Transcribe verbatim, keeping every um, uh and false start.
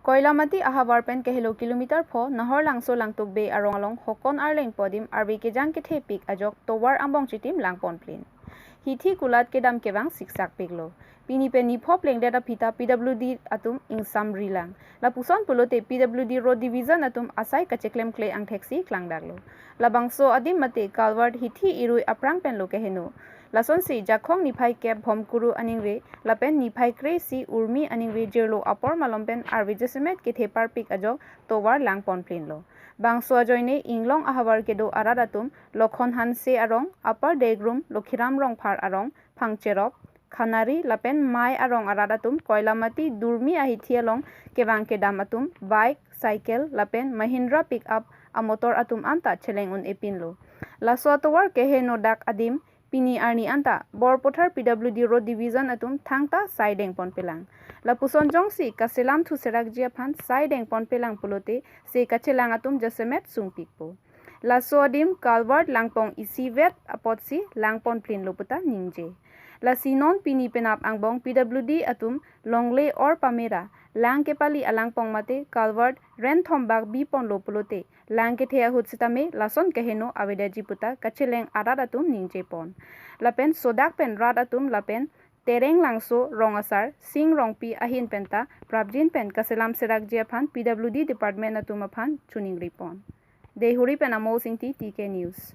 Koilamati ahavar pen kahelo kilometer pho Naharlangso Langtuk Bey arong along Hokon Arleng pu adim arve kejang kethe pik ajok tovar angbong chitim lang pon plin. Hithi kulat kedam kevang siksak piklo. Pini pen niphop lengdet aphi ta P W D atum ingsam rilang. Lapuson pulote P W D Road Division atum asai kacheklemkle angthek si klangdaklo. Labangso adim mate culvert hithi irui aphrang pen lo keheno. Lasonsi Jakhong niphai kep Bhomkuru aningve lapen niphai kre-isi Urmi aningve jirlo apor malom pen arve jasemet kethe parpik ajok tovar lang pon plinlo. Bangso ajoine Inglong ahavar kedo arat atum Lokhon Hanse arong, Upper Degrum, Lokhiram Rongphar arong, Phangcherop, Khanari lapen Mai arong arat atum Koilamati Durmi ahithi along kevang kedam atum bike, cycle lapen Mahindra pickup amotor atum anta cheleng un-e pinlo. Laso atovar keheno dak adim pini arni anta Borpathar P W D Road Division atum thangta sai deng pon pelang. Lapuson jongsi kaselam thu serakji aphan sai deng pon pelang pulote se kachelang atum jasemet sungpikpo. Laso adim culvert langpong isivet apotsi lang pon plinlo puta ningje. Lasi non pini penap angbong P W D atum longle or pamera lang kepali alangpong mate culvert ren thom bak bi ponlo pulote lang kethe ahut sitame lason keheno avedetji puta kacheleng arat atum ningje pon. Lapen sodak pen rat atum lapen Tereng Langso, Rong Asar, Sing Rongpi ahin penta prapjin pen kaselam serakji aphan P W D department atum aphan choningri pon. Deihori pen Amol Singti, T K News.